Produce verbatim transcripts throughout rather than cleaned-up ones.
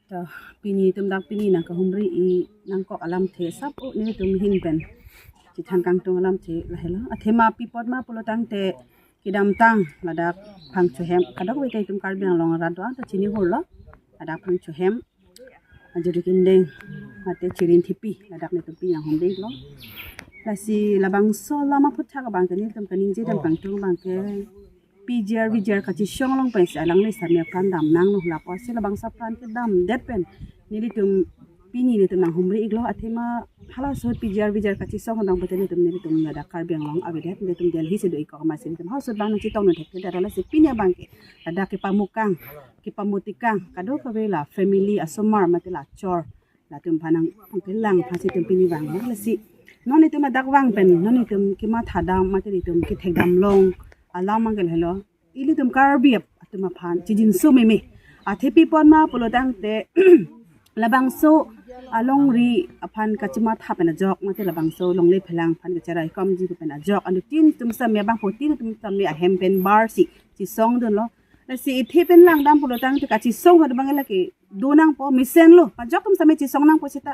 Ta pini itum dak pini nangkahumri-i nangkok alamthe sap o nelitum ahin pen chethan kangtung alamthe lahelo. Athema pi apot ma pulotangte kedamtang ladak Phangchohem, kadokave ta itum Karbi Anglong arat do-an ta chini hurlo, ladak Phangchohem ajuri kindeng mate Chirinthepi ladak nelitum pi nanghumri-iklo. Lasi labangso alam aphuthak abangke nelitum kaningje dam kangtung abangke P G R V G R kachesong along pensi alangli sami apran dam nanglo, lapusi labangso apran kedamdet pen nelitum pini nelitum nanghumri-iklo. Athema halaso P G R V G R kachesong abang pute nelitum, nelitum ladak Karbi Anglong avedet, nelitum Delhi si do-ik kok amatsi nelitum halaso abang nangchetong nangthekthedet, lasi pini abangke ladak kepamukang, kepamutikang kadokave la family asomar mate la chor, latum aphan nangkelang aphansi itum pini vanglo. Lasi non itum ladak vang pen non itum kematha dam mate itum kethek dam long alam abangke lahelo. Ilitum Karbi ap- atum aphan chijinso meme. Athe pi apot ma pulotangte labangso alongri aphan kachematha pen ajok mate labangso longle phelang aphan kacherai komji pen ajok, anuttin atum sami abangphutin atum sami ahem pen barsi chesongdunlo. Lasi ithe pen langdam pulotangte kachesong ahut abang lake do nangpo, mesenlo, ajok atum sami chesong nangpo seta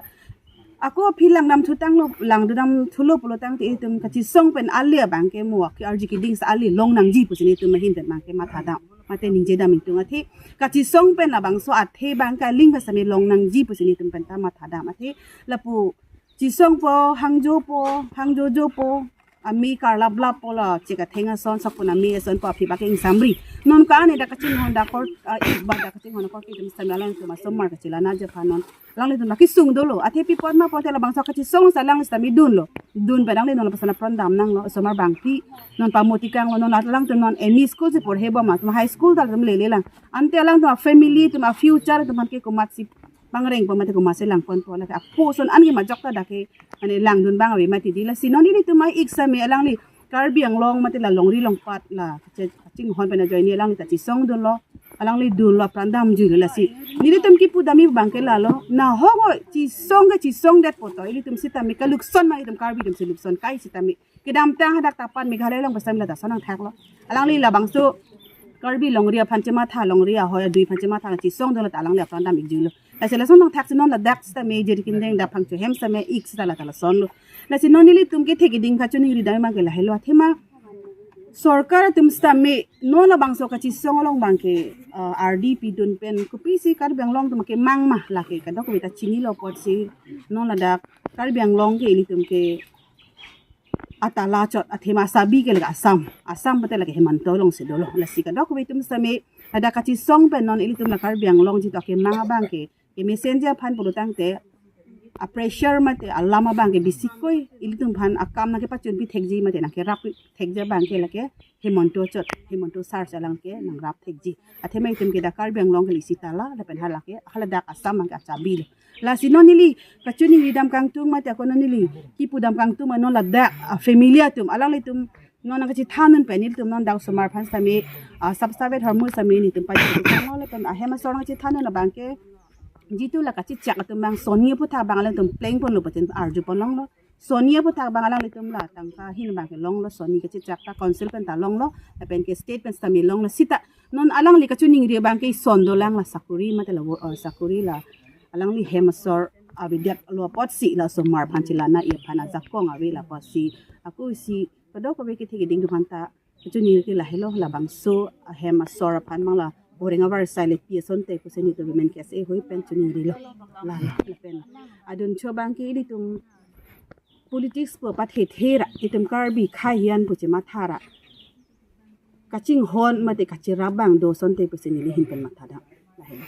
ako aphi langdam thutanglo, langdam thulo pulotangte itum kachesong pen ale abangke mo ke-arju keding sa ale long nangji pusi nelitum ahin pen abangke matha dam mate ningje dam ingtung. Athe kachesong pen labangso athe abangke aling pen sami long nangji pusi nelitum penta matha dam. Athe lapu chesongpo, hangjopo, hangjojopo, ame karlaplappo, la chek atheng ason sokpon ame asonpo aphi abangke ingsamri. Non ka-an dak kachinghon dak kor, ah, ik ba dak kachinghon dak kor ke itum sami alangtum asomar kachelanaji aphan non alanglitum dak kesung dolo. Athe pi apot ma pulote labangso kachesong sa alangli sami dunlo. Dun pen alangli non lapuson apran dam nanglo, asomar bangpi non pamutikanglo, non alangtum non M E school si porhebom, atum high school ta latum lele lang. Ante alangtum a-family atum a-future atum aphan ke komatsi pangrengpo mate komatsi langponpo, lake apo ason an ke majok ta dak ke mane langdun abang ave mati di. Lasi non ilitum a-ik sami alangli Karbi Anglong mate la longri longpat la kache- kachinghon pen ajoine alangli ta chesongdunlo, alangli dunlo, apran damjuilo. Lasi nelitum kipu dam-i abangke lalo, nahok o chesong ke chesongdetpo to, ilitum sitame kalukson ma itum Karbi atum si lukson kai sitame. Kedamtang hadak tapan Meghalaya along pen sami lata ason nangthaklo. Alangli labangso Karbi longri aphan chematha, longri ahoi adui aphan chematha chesongdunlo ta alangli apran dam-ikjuilo. Lasi lason nangthak si non ladak sitame juri kindeng dak Phangchohem sami ik sita lata lasonlo. Lasi non nelitum kethe keding kachiningri dam abangke lahelo. Athema sorkar atum sitame non labangso kachesong along abangke, ah, ardi pidun pen kopisi Karbi Anglong atum kemang ma, lake kadokave ta chinilo apotsi non ladak Karbi Anglong ke ilitum ke atala chot, athema asabi ke lake Assam. Assam pute lake Himanta alongsi dolo. Lasi kadokave atum sami ladak kachesong pen non ilitum la Karbi Anglong jitu akemang abangke kemesenji aphan pulotangte a-pressure mate alam abangke bisikoi ilitum aphan akam nangkepachunpi thekji mate nangkerappi thekji abangke lake Himanta chot, Himanta sar si alang ke nangrap thekji. Athema itum ke dak Karbi Anglong ke isi tala, lapen halake haladak Assam abangke asabi lo. Lasi non neli kachiningri dam kangtung mate ako non neli kipu dam kangtung ma non ladak a-family atum alanglitum non nangkachethandun pen nelitum non dak osomar aphan sami, ah, sap savet hormu sami nelitum pajutanglo, lapen ahem asor nangchethandun abangke jitu la kachechak atum abang soni aphuthak abang alangtum plengponlo putin arjupon longlo. Soni aphuthak abang alanglitum la tangka ahin abangke longlo, soni kachechak ta council pen ta longlo, lapen ke state pen sami longlo. Sita non alangli kachiningri abangke ison dolang, la sakori mate la wo-, uh, sakori la alangli hem asor avedetlo apotsi la osomar aphan chelana-i aphan ajakong ave, la apotsi ako isi kadokave kethe keding atum aphanta kachiningri ke lahelo, labangso ahem asor aphan mang la boreng avar sai lepi asonte pusi nelitum Women K S A ahoi pen chiningrilo. La, lapen adun cho abangke ilitum politics pu pathethe ra, itum Karbi khaihian pu chematha ra kachinghon mate kacherap abang do asonte pusi neli ahin pen matha dam. Lahelo.